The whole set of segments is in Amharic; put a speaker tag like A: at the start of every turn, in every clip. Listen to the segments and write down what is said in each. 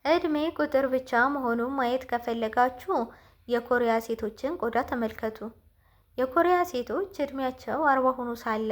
A: እድሜ ቁጥር ብቻ መሆኑን ማየት ከፈለጋችሁ የኮሪያ ሴቶችን ቆዳ ተመልከቱ። የኮሪያ ሴቶች እድሜያቸው 40 ሆኖ ሳለ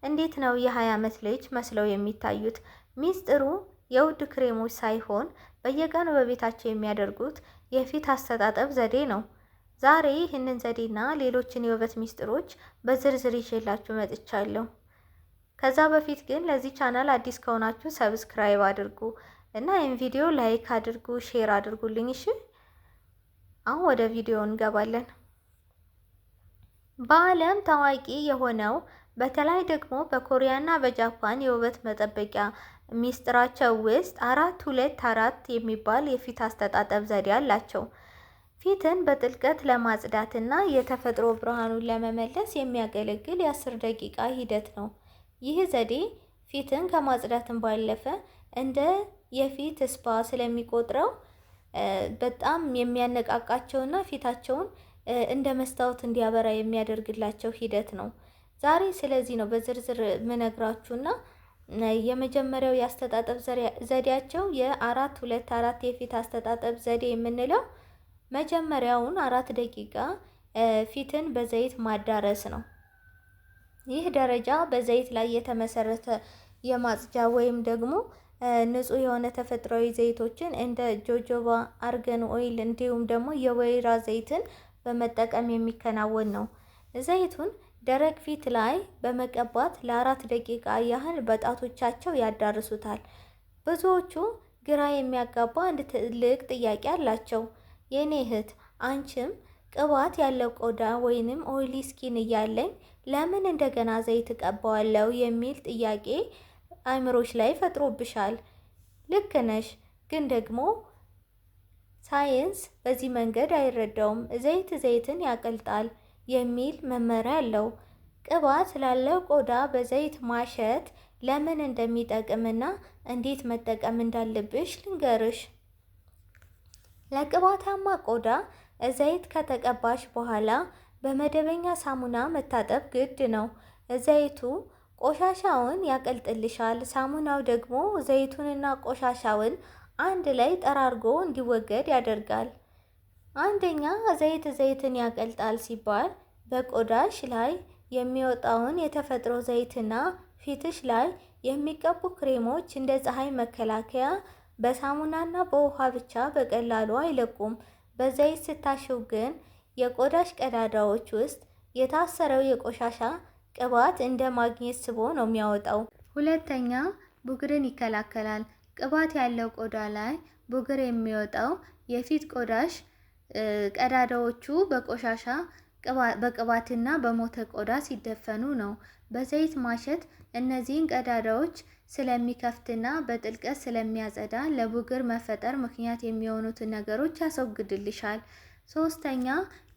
A: እንዴት ነው የ20 ዓመት ልጅ መስለው የሚታዩት? ሚስጥሩ የውድ ክሬሞች ሳይሆን በየቀኑ በቤታቸው የሚያደርጉት የፊት አስተጣጠብ ዘዴ ነው። ዛሬ ይህንን ዘዴና ሌሎችን የውበት ሚስጥሮች በዝርዝር ይዤላችሁ መጥቻለሁ። ከዛ በፊት ግን ለዚህ ቻናል አዲስ ከሆናችሁ subscribe አድርጉ እና ይህን ቪዲዮ like አድርጉ፣ share አድርጉልኝ። እሺ፣ አሁን ወደ ቪዲዮ እንገባለን። በዓለም ታዋቂ የሆነው በተለይ ደግሞ በኮሪያና በጃፓን የውበት መጠበቂያ ሚስጥራቸው ውስጥ 4-2-4 የሚባል የፊት አስተጣጠብ ዘዴ አላቸው። ፊትን በጥልቀት ለማጽዳትና የተፈጥሮ ብርሃኑን ለመመለስ የሚያገለግል የ10 ደቂቃ ሂደት ነው። ይህ ዘዴ ፊትን ከማጽዳትን ባለፈ እንደ የፊት spa ስለሚቆጥረው በጣም የሚያነቃቃቸውና ፊታቸውን እንደ መስታወት እንዲያበራ የሚያደርግላቸው ሂደት ነው። ዛሬ ስለዚህ ነው በዝርዝር ምነግራችሁና የመጀመሪያው የአስተጣጠብ ዘዴያቸው የ4-2-4 የፊት አስተጣጠብ ዘዴ የምንለው መጀመሪያውን 4 ደቂቃ ፊትን በዘይት ማዳረስ ነው። ይህ ደረጃ በዘይት ላይ የተመሰረተ የማጽጃ ወይም ደግሞ ንጹህ የሆነ ተፈጥሯዊ ዘይቶችን እንደ jojoba፣ argan oil እንዲሁም ደግሞ የወይራ ዘይትን በመጠቀም የሚከናወን ነው። ዘይቱን ደረቅ ፊት ላይ በመቀባት ለ4 ደቂቃ ያህል በጣቶቻቸው ያዳርሱታል። ብዙዎቹ ግራ የሚያጋባ አንድ ትልቅ ጥያቄ አላቸው። የኔ እህት፣ አንቺም ቅባት ያለው ቆዳ ወይንም oily skin እያለኝ ለምን እንደገና ዘይት እቀባዋለሁ የሚል ጥያቄ አይምሮሽ ላይ ፈጥሮብሻል። ልክ ነሽ፣ ግን ደግሞ ሳይንስ በዚህ መንገድ አይረዳውም። ዘይት ዘይትን ያቀልጣል የሚል መመሪያ አለው። ቅባት ላለው ቆዳ በዘይት ማሸት ለምን እንደሚጠቅምና እንዴት መጠቀም እንዳለብሽ ልንገርሽ። ለቅባታማ ቆዳ ዘይት ከተቀባሽ በኋላ በመደበኛ ሳሙና መታጠብ ግድ ነው። ዘይቱ ቆሻሻውን ያቀልጥልሻል። ሳሙናው ደግሞ ዘይቱንና ቆሻሻውን አንድ ላይ ጠራርጎ እንዲወገድ ያደርጋል። አንደኛ፣ ዘይት ዘይትን ያቀልጣል ሲባል በቆዳሽ ላይ የሚወጣውን የተፈጥሮ ዘይትና ፊትሽ ላይ የሚቀቡ ክሬሞች እንደ ፀሐይ መከላከያ በሳሙናና በውሃ ብቻ በቀላሉ አይለቁም። በዘይት ስታሽው ግን የቆዳሽ ቀዳዳዎች ውስጥ የታሰረው የቆሻሻ ቅባት እንደ ማግኔት ስቦ ነው የሚያወጣው። ሁለተኛ፣ ቡግርን ይከላከላል። ቅባት ያለው ቆዳ ላይ ቡግር የሚወጣው የፊት ቆዳሽ ቀዳዳዎቹ በቆሻሻ፣ በቅባትና በሞተ ቆዳ ሲደፈኑ ነው። በዘይት ማሸት እነዚህን ቀዳዳዎች ስለሚከፍትና በጥልቀት ስለሚያጸዳ ለቡግር መፈጠር ምክንያት የሚሆኑትን ነገሮች ያስወግድልሻል። ሶስተኛ፣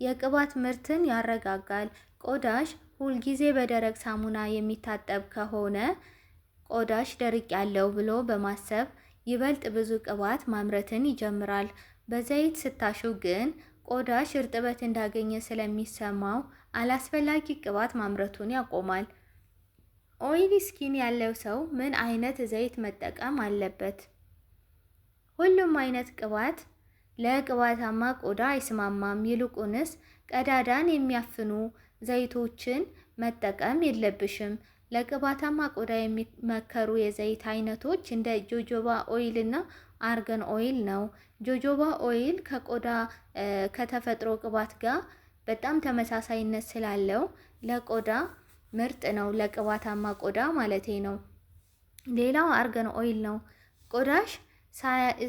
A: የቅባት ምርትን ያረጋጋል። ቆዳሽ ሁልጊዜ በደረቅ ሳሙና የሚታጠብ ከሆነ ቆዳሽ ደርቅ ያለው ብሎ በማሰብ ይበልጥ ብዙ ቅባት ማምረትን ይጀምራል። በዘይት ስታሹ ግን ቆዳሽ እርጥበት እንዳገኘ ስለሚሰማው አላስፈላጊ ቅባት ማምረቱን ያቆማል። Oily skin ያለው ሰው ምን አይነት ዘይት መጠቀም አለበት? ሁሉም አይነት ቅባት ለቅባታማ ቆዳ አይስማማም። ይልቁንስ ቀዳዳን የሚያፍኑ ዘይቶችን መጠቀም የለብሽም። ለቅባታማ ቆዳ የሚመከሩ የዘይት አይነቶች እንደ jojoba oil እና argan oil ነው። Jojoba oil ከቆዳ ከተፈጥሮ ቅባት ጋር በጣም ተመሳሳይነት ስላለው ለቆዳ ምርጥ ነው፣ ለቅባታማ ቆዳ ማለቴ ነው። ሌላው argan oil ነው። ቆዳሽ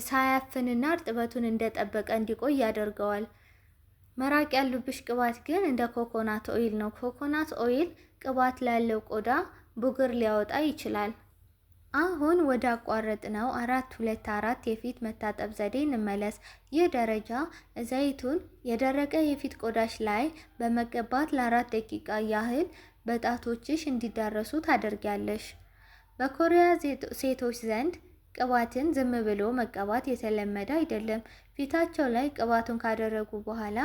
A: ሳያፍንና እርጥበቱን እንደጠበቀ እንዲቆይ ያደርገዋል። መራቅ ያሉብሽ ቅባት ግን እንደ coconut oil ነው። Coconut oil ቅባት ላለው ቆዳ ቡግር ሊያወጣ ይችላል። አሁን ወደ አቋረጥነው 4-2-4 የፊት መታጠብ ዘዴ እንመለስ። ይህ ደረጃ ዘይቱን የደረቀ የፊት ቆዳሽ ላይ በመቀባት ለ4 ደቂቃ ያህል በጣቶችሽ እንዲዳረሱ ታደርጊያለሽ። በኮሪያ ሴቶች ዘንድ ቅባትን ዝም ብሎ መቀባት የተለመደ አይደለም። ፊታቸው ላይ ቅባቱን ካደረጉ በኋላ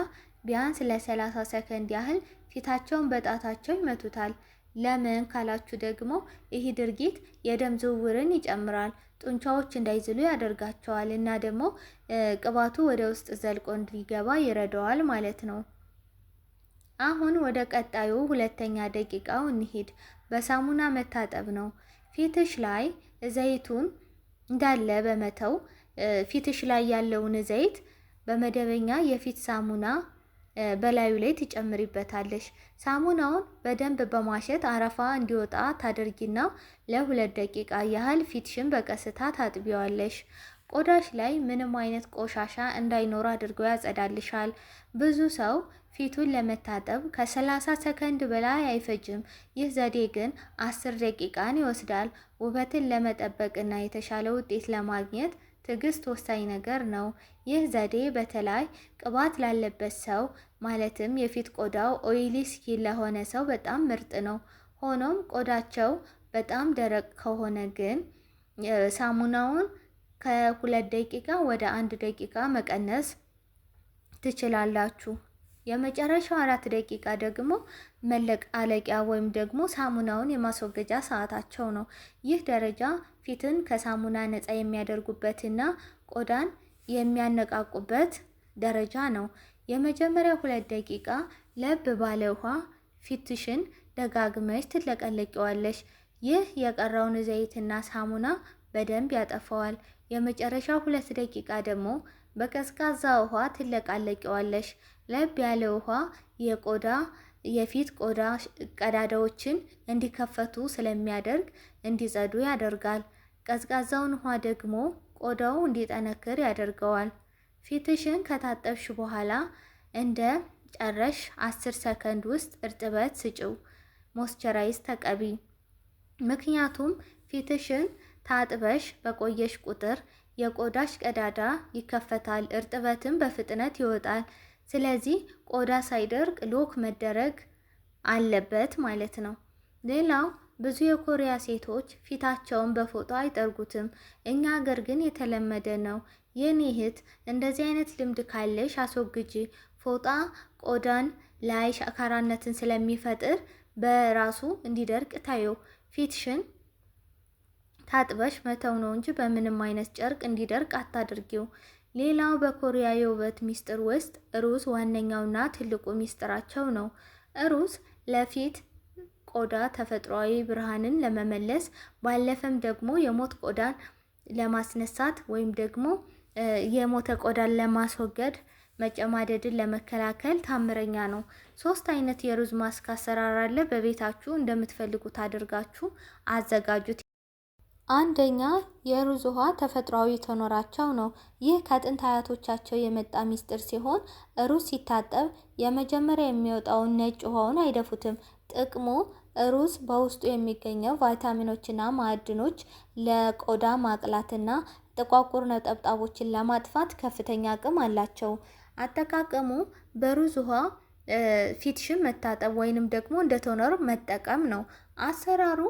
A: ቢያንስ ለ30 ሰከንድ ያህል ፊታቸውን በጣታቸው ይመቱታል። ለምን ካላችሁ ደግሞ ይህ ድርጊት የደም ዝውውርን ይጨምራል፣ ጡንቻዎች እንዳይዝሉ ያደርጋቸዋል እና ደግሞ ቅባቱ ወደ ውስጥ ዘልቆ እንዲገባ ይረዳዋል ማለት ነው። አሁን ወደ ቀጣዩ ሁለተኛ ደቂቃው እንሂድ። በሳሙና መታጠብ ነው። ፊትሽ ላይ ዘይቱን እንዳለ በመተው፣ ፊትሽ ላይ ያለውን ዘይት በመደበኛ የፊት ሳሙና በላዩ ላይ ትጨምሪበታለሽ። ሳሙናውን በደንብ በማሸት አረፋ እንዲወጣ ታደርጊና ለ2 ደቂቃ ያህል ፊትሽን በቀስታ ታጥቢዋለሽ። ቆዳሽ ላይ ምንም አይነት ቆሻሻ እንዳይኖር አድርጎ ያጸዳልሻል። ብዙ ሰው ፊቱን ለመታጠብ ከ30 ሰከንድ በላይ አይፈጅም። ይህ ዘዴ ግን 10 ደቂቃን ይወስዳል። ውበትን ለመጠበቅና የተሻለ ውጤት ለማግኘት ትዕግስት ወሳኝ ነገር ነው። ይህ ዘዴ በተለይ ቅባት ላለበት ሰው፣ ማለትም የፊት ቆዳው oily skin ለሆነ ሰው በጣም ምርጥ ነው። ሆኖም ቆዳቸው በጣም ደረቅ ከሆነ ግን ሳሙናውን ከ2 ደቂቃ ወደ 1 ደቂቃ መቀነስ ትችላላችሁ። የመጨረሻው 4 ደቂቃ ደግሞ መለቃለቂያ ወይም ደግሞ ሳሙናውን የማስወገጃ ሰዓታቸው ነው። ይህ ደረጃ ፊትን ከሳሙና ነፃ የሚያደርጉበትና ቆዳን የሚያነቃቁበት ደረጃ ነው። የመጀመሪያው 2 ደቂቃ ለብ ባለ ውሃ ፊትሽን ደጋግመሽ ትለቀለቂዋለሽ። ይህ የቀረውን ዘይትና ሳሙና በደንብ ያጠፋዋል። የመጨረሻው 2 ደቂቃ ደግሞ በቀዝቃዛ ውሃ ትለቃለቂዋለሽ። ለብ ያለ ውሃ የፊት ቆዳ ቀዳዳዎችን እንዲከፈቱ ስለሚያደርግ እንዲጸዱ ያደርጋል። ቀዝቃዛውን ውሃ ደግሞ ቆዳው እንዲጠነክር ያደርገዋል። ፊትሽን ከታጠብሽ በኋላ እንደ ጨረሽ 10 ሰከንድ ውስጥ እርጥበት ስጪው። Moisturize ተቀቢ። ምክንያቱም ፊትሽን ታጥበሽ በቆየሽ ቁጥር የቆዳሽ ቀዳዳ ይከፈታል፣ እርጥበትም በፍጥነት ይወጣል። ስለዚህ ቆዳ ሳይደርቅ lock መደረግ አለበት ማለት ነው። ሌላው ብዙ የኮሪያ ሴቶች ፊታቸውን በፎጣ አይጠርጉትም። እኛ ሀገር ግን የተለመደ ነው። የኔ እህት፣ እንደዚህ አይነት ልምድ ካለሽ አስወግጂ። ፎጣ ቆዳን ላይ ሻካራነትን ስለሚፈጥር በራሱ እንዲደርቅ ታየው። ፊትሽን ታጥበሽ መተው ነው እንጂ በምንም አይነት ጨርቅ እንዲደርቅ አታድርጊው። ሌላው በኮሪያ የውበት ሚስጥር ውስጥ ሩዝ ዋነኛውና ትልቁ ሚስጥራቸው ነው። ሩዝ ለፊት ቆዳ ተፈጥሯዊ ብርሃንን ለመመለስ ባለፈም ደግሞ የሞት ቆዳን ለማስነሳት ወይም ደግሞ የሞተ ቆዳን ለማስወገድ፣ መጨማደድን ለመከላከል ታምረኛ ነው። ሶስት አይነት የሩዝ ማስክ አሰራር አለ። በቤታችሁ እንደምትፈልጉት አድርጋችሁ አዘጋጁት። አንደኛ፣ የሩዝ ውሃ ተፈጥሯዊ toner ኣቸው ነው። ይህ ከጥንት አያቶቻቸው የመጣ ሚስጥር ሲሆን ሩዝ ሲታጠብ የመጀመሪያ የሚወጣውን ነጭ ውሃውን አይደፉትም። ጥቅሙ ሩዝ በውስጡ የሚገኘው ቫይታሚኖችና ማዕድኖች ለቆዳ ማቅላትና ጥቋቁር ነጠብጣቦችን ለማጥፋት ከፍተኛ አቅም አላቸው። አጠቃቀሙ በሩዝ ውሃ ፊትሽን መታጠብ ወይንም ደግሞ እንደ toner መጠቀም ነው። አሰራሩ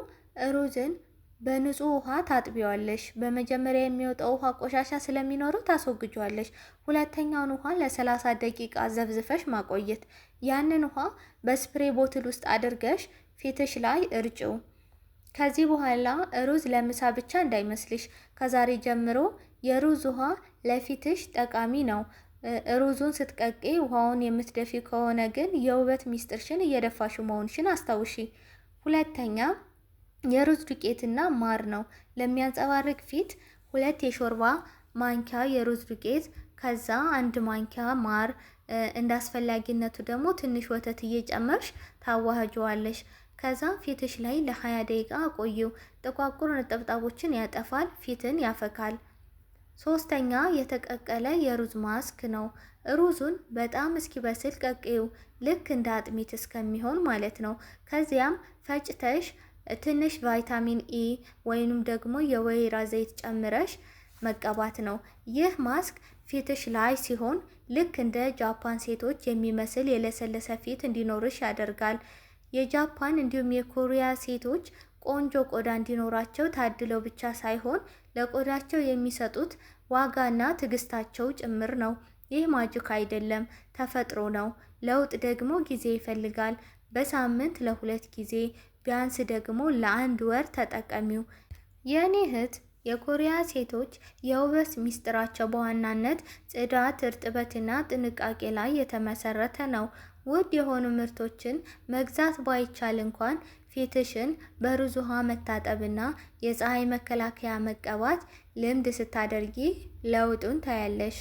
A: ሩዝን በንጹህ ውሃ ታጥቢዋለሽ። በመጀመሪያ የሚወጣው ውሃ ቆሻሻ ስለሚኖረው ታስወግጇለሽ። ሁለተኛውን ውሃ ለ30 ደቂቃ ዘፍዝፈሽ ማቆየት። ያንን ውሃ በ spray bottle ውስጥ አድርገሽ ፊትሽ ላይ እርጪው። ከዚህ በኋላ ሩዝ ለምሳ ብቻ እንዳይመስልሽ። ከዛሬ ጀምሮ የሩዝ ውሃ ለፊትሽ ጠቃሚ ነው። ሩዙን ስትቀቅዪ ውሃውን የምትደፊ ከሆነ ግን የውበት ሚስጥርሽን እየደፋሽ መሆንሽን አስታውሺ። ሁለተኛ፣ የሩዝ ዱቄትና ማር ነው። ለሚያንጸባርቅ ፊት 2 የሾርባ ማንኪያ የሩዝ ዱቄት፣ ከዛ 1 ማንኪያ ማር፣ እንደ አስፈላጊነቱ ደግሞ ትንሽ ወተት እየጨመርሽ ታዋህጂዋለሽ። ከዛ ፊትሽ ላይ ለ20 ደቂቃ አቆዪው። ጥቋቁር ነጠብጣቦችን ያጠፋል፣ ፊትን ያፈካል። ሶስተኛ፣ የተቀቀለ የሩዝ ማስክ ነው። ሩዙን በጣም እስኪበስል ቀቅዪው፣ ልክ እንደ አጥሚት እስከሚሆን ማለት ነው። ከዚያም ፈጭተሽ ትንሽ vitamin E ወይንም ደግሞ የወይራ ዘይት ጨምረሽ መቀባት ነው። ይህ ማስክ ፊትሽ ላይ ሲሆን ልክ እንደ ጃፓን ሴቶች የሚመስል የለሰለሰ ፊት እንዲኖርሽ ያደርጋል። የጃፓን እንዲሁም የኮሪያ ሴቶች ቆንጆ ቆዳ እንዲኖራቸው ታድለው ብቻ ሳይሆን ለቆዳቸው የሚሰጡት ዋጋና ትዕግስታቸው ጭምር ነው። ይህ magic አይደለም፣ ተፈጥሮ ነው። ለውጥ ደግሞ ጊዜ ይፈልጋል። በሳምንት ለሁለት ጊዜ ቢያንስ ደግሞ ለአንድ ወር ተጠቀሚው። የእኔ እህት፣ የኮሪያ ሴቶች የውበት ሚስጥራቸው በዋናነት ጽዳት፣ እርጥበትና ጥንቃቄ ላይ የተመሰረተ ነው። ውድ የሆኑ ምርቶችን መግዛት ባይቻል እንኳን ፊትሽን በሩዝ ውሃ መታጠብና የፀሐይ መከላከያ መቀባት ልምድ ስታደርጊ ለውጡን ታያለሽ።